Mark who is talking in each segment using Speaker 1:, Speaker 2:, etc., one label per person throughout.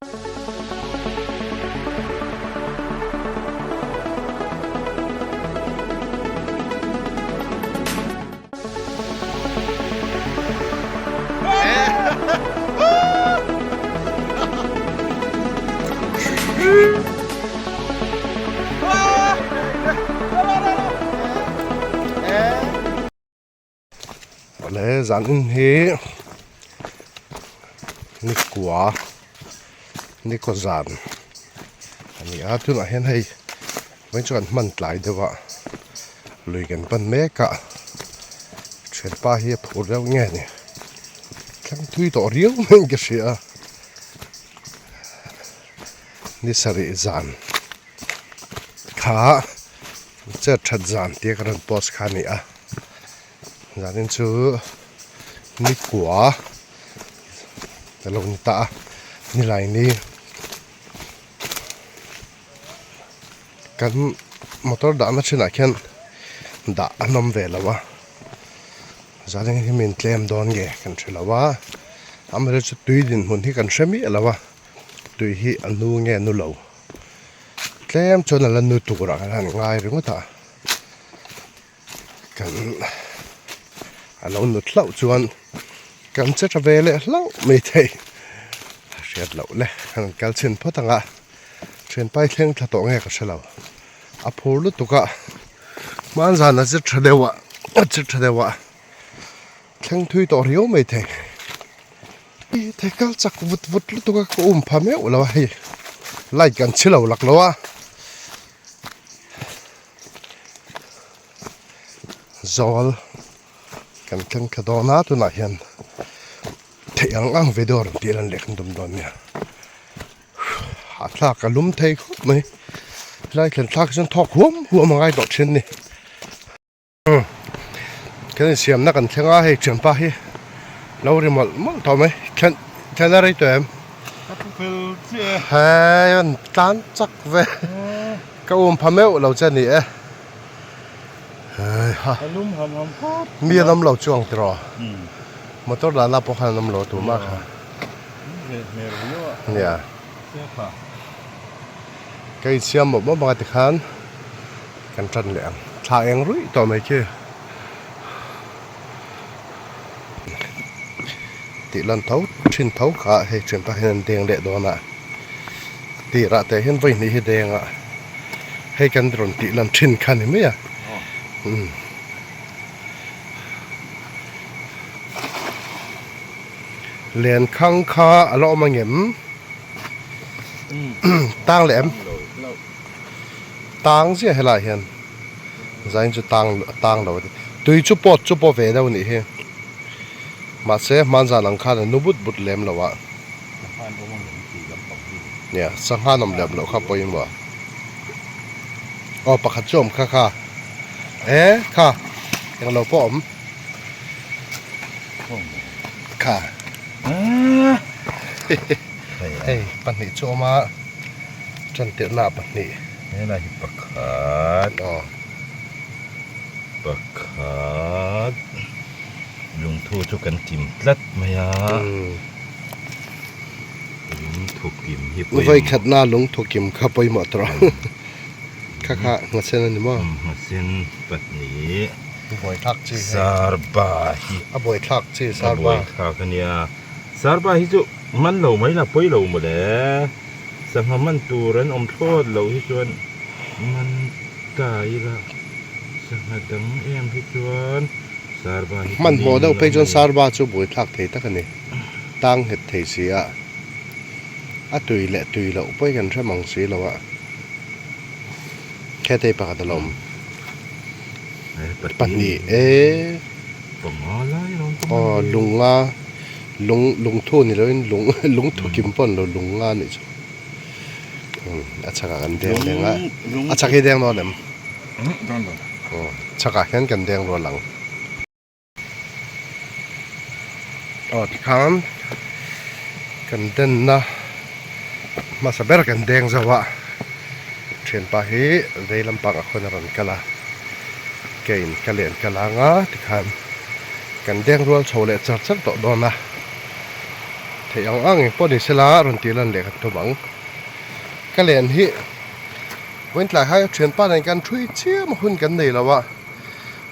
Speaker 1: Awle zan in hi nikua nikaw zan a ni a tunah hian hei vawiin chu kan hman tlai deuh a lui kan pan mek a thianpa hi a phur deuh nge ni thleng thui tawh riau mai in ka hria a ni sarih zan kha chet that zan tia ka rawn post kha a ni a zanin chu nikua a lo ni ta a nilaini. Kan motor dahna thinah khian dah a nawm ve lo a zanin hi min tlem dawn nge kan hre lo a amaherawhchu tui dinhmun hi kan hre miah lo a tui hi a nu nge nu lo tlem chuan a la nu turah kan han ngai ringawt a kan a lo nut hlauh chuan kan che tha ve leh hlauh mai thei a hriat loh le kan kal chhin phawt ang a thianpai thleng thla tawh nge ka hre lo a phur lutuk a hman zan a che tha deuh a a che tha deuh a thleng thui tawh riau mai thei thei kal chak vut vut lutuk a ka um pha meuh lo a hei light kan chhi lo lak lo a. Zawl kan thleng thla dawn a tunah hian theih ang ang video rawn tih lan leh kan tum dawn nia hahthlak a lum thei khawp mai helai thlen thlak hi chuan thawk huam huam a ngai tawh thin a ni kan insiamna kan thleng a hei thianpa hi lo ri mawlh mawlh tawh mai thlen thlen a rei tawh em hei an tlan chak ve. Ka um pha meuh lo che a ni e. Heiha. Mi an awm lo chu ang tiraw. Motor dah na pawh khan an awm lo tumah kha. Nia. Ka insiam mawp mawp anga tikhan kan tan leh ang. Thla eng ruih tawh mai khi. Tih lan tho thin tho kha hei thianpa hian an deng leh dawn a tirah te hian vawi hnih hi deng a hei kan rawn tih lan thin kha ni mai a umm lenkhang kha a la awm ang em tang leh em tang ziah helaiah hian. Zain chu tang tang lo a ni. Tui chu pawt chu pawh ve deuh a nih hi. Mahse hmanzan ang khan a nu but but lem lo a. Nia, sangha an awm lem loh kha pawimawh. Aw pakhat chu awm kha kha. E kha englo pawh awm. Kha. Hei pahnih chu awm a. Chantirhna pahnih.
Speaker 2: Helai hi pakhat aw pakhat lungthu chu kan kim tlat mai a lungthu kim hi pawimawh
Speaker 1: Vawikhatna lungthu kim kha pawimawh tawh a kha kha nghasen a ni maw?
Speaker 2: Nghasen pahnih
Speaker 1: Buaithlak chi hei
Speaker 2: Sarba hi
Speaker 1: a buaithlak chi Sarba
Speaker 2: a buaithlak a nia Sarba hi chu man lo mai la pawi lo mawle. Sangha man tur an awm thlawt loh hi chuan man ta ila sangha dang em hi chuan sarba hi
Speaker 1: Hman hmawh deuh phei chuan sarba chu buai thlak thei tak a ni. Tang nghet thei si a, a tui leh tui loh pawh hi kan hre mang si lo a. Khetei pakhat a lo awm. Pahnih e. Aw lunga. Lung lungthu ni loin lung lungthu kim pawh an lo lung nga anih chu a chhakah kan deng deng a a chhak hi deng dawn em aw chhakah hian kan deng rual ang aw tikhan kan denna hmasa ber kan deng zo a thianpa hi vei lampang ah khawn a rawn kal a kein ka len ka la anga tikhan. Kan deng rual chho leh char char tawh dawn a. Theih ang ang engpawh ni sela rawn tih lan leh kan tum ang. Ka len hi vawiin tlai hai thianpa nen kan thui chiam a hun kan nei lo a,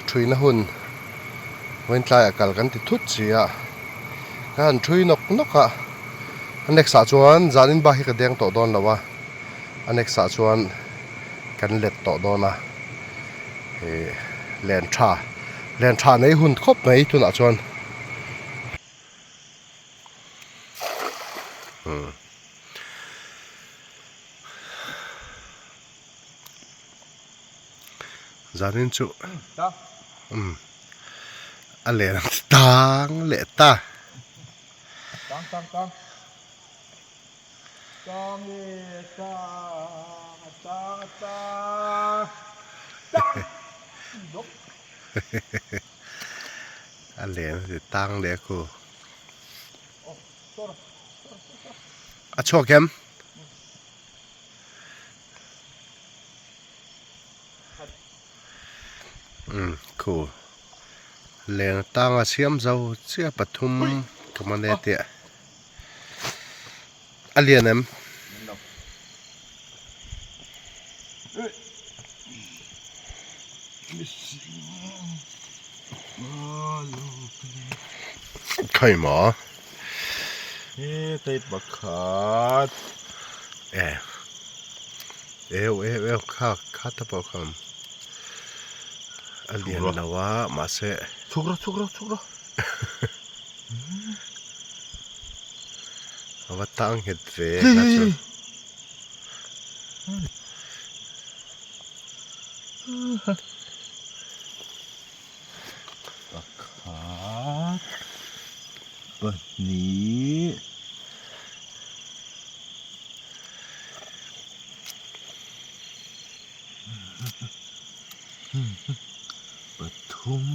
Speaker 1: thuina hun vawiin tlaiah kal kan ti thut si a, ka han thui nawk nawk a, a next ah chuan zanin bak hi ka deng tawh dawn lo a, a next ah chuan kan let tawh dawn a, ih len tha len tha nei hun khawp mai tunah chuan. Zanin chu umm a len tang leh ta.
Speaker 2: Tang tang tang tang e tang a tang a tang tang dawp.
Speaker 1: A len a ti tang leh a khu. A chhuak em? Umm khu leng tanga siam zo chiah pathum ka man e tih a lian em? Khai maw?
Speaker 2: He tei pakhat.
Speaker 1: E. Eu eu eu kha kha ta pawh kha a lian lo a mahse.
Speaker 2: Chhuk rawh chhuk rawh chhuk rawh.
Speaker 1: A va tang nghet ve kha chu.
Speaker 2: Pakhat pahnih pathum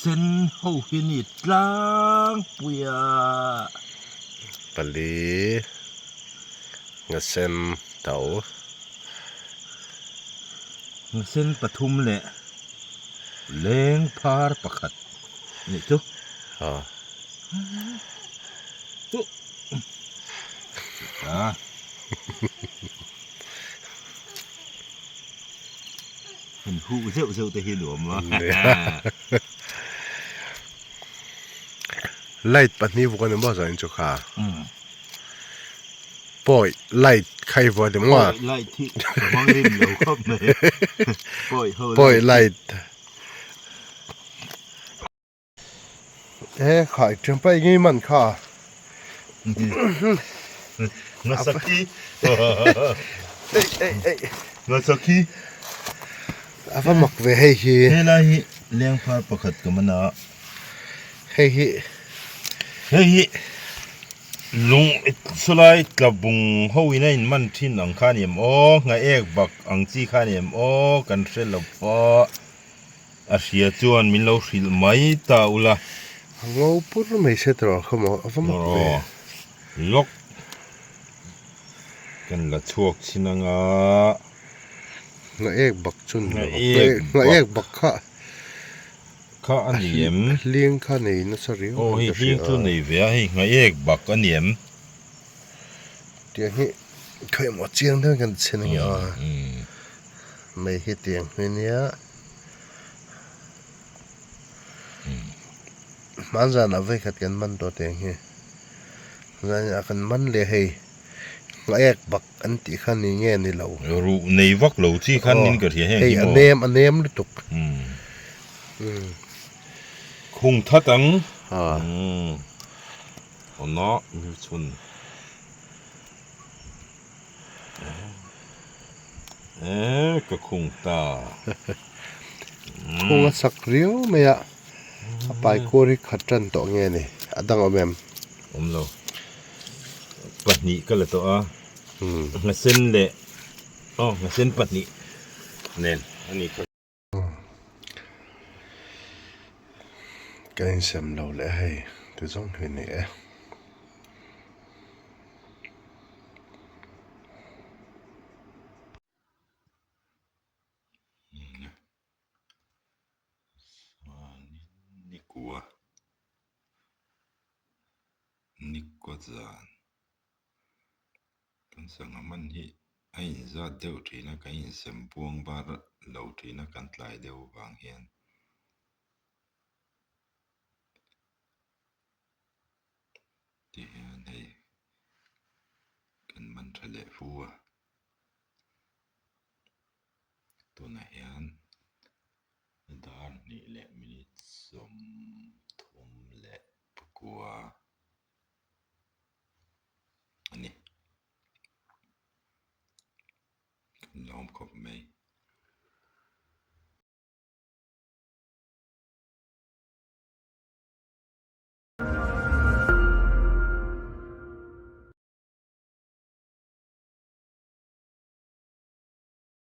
Speaker 2: sen ho hi ni tlangpui a.
Speaker 1: Pali nga sen to.
Speaker 2: Nga sen pathum leh leng phar pakhat nih chu.
Speaker 1: Aw.
Speaker 2: Chu. A. Hun huh zeuh zeuh te hi nuam a.
Speaker 1: Light pahnih vuk a ni maw zanin chu kha. Pawi light kha i vuah ni maw?
Speaker 2: Pawi light hi ka hmang rim lo khawp mai. Pawi ho light.
Speaker 1: Pawi light. E khai ṭhian pa eng nge man kha?
Speaker 2: Ngasaki.
Speaker 1: Ei ei ei.
Speaker 2: Ngasaki.
Speaker 1: A va mak ve hei hi.
Speaker 2: Helai hi lengphar pakhat ka man a.
Speaker 1: Hei hi.
Speaker 2: Hei hi lung sawlai tlabung ho in a in man thin ang kha a ni em aw, nghaek bak ang chi kha a ni em aw kan hre lo va, a hria chuan min lo hrilh mai ta ula.
Speaker 1: A ngo pur mai se tawh kha maw a va mak ve.
Speaker 2: Lawk kan la chhuak chin anga.
Speaker 1: Nghaek bak chu ni lo. Nghaek bak kha.
Speaker 2: Kha a ni em?
Speaker 1: Hling kha nei nasa riau
Speaker 2: Aw hei hling chu nei ve a, hei nghaek bak a ni em?
Speaker 1: Tiang hi khawi emaw chiang deuhin kan chhin a nia mai hi tiang hi nia hmanzanah vawikhat kan man tawh tiang hi zan ah kan man leh hei nghaek bak an tih kha ni nge ni lo.
Speaker 2: Ruh nei vak lo chi khan nin ka hria heng
Speaker 1: hi maw. Hei a nem a nem lutuk.
Speaker 2: Khung that ang. Aw na mi chhun. E ka khung ta.
Speaker 1: Khung a sak riau mai a. A paikuar hi khat tan tawh nge ni? A dang awm em?
Speaker 2: Awm lo. Pahnih ka la tawh a. Nghasen leh aw nghasen pahnih nen a ni kha.
Speaker 1: Ka insem lo leh hei ti zawng hi ni e.
Speaker 2: Nikua. Ni kaw zan kan sangha man hi a inzat deuh thin a, kan insem buang bar lo thin a kan tlai deuh vang hian. Ti hian hei kan man tha leh fu a, tunah hian dar hnih leh minute 30 leh pakua.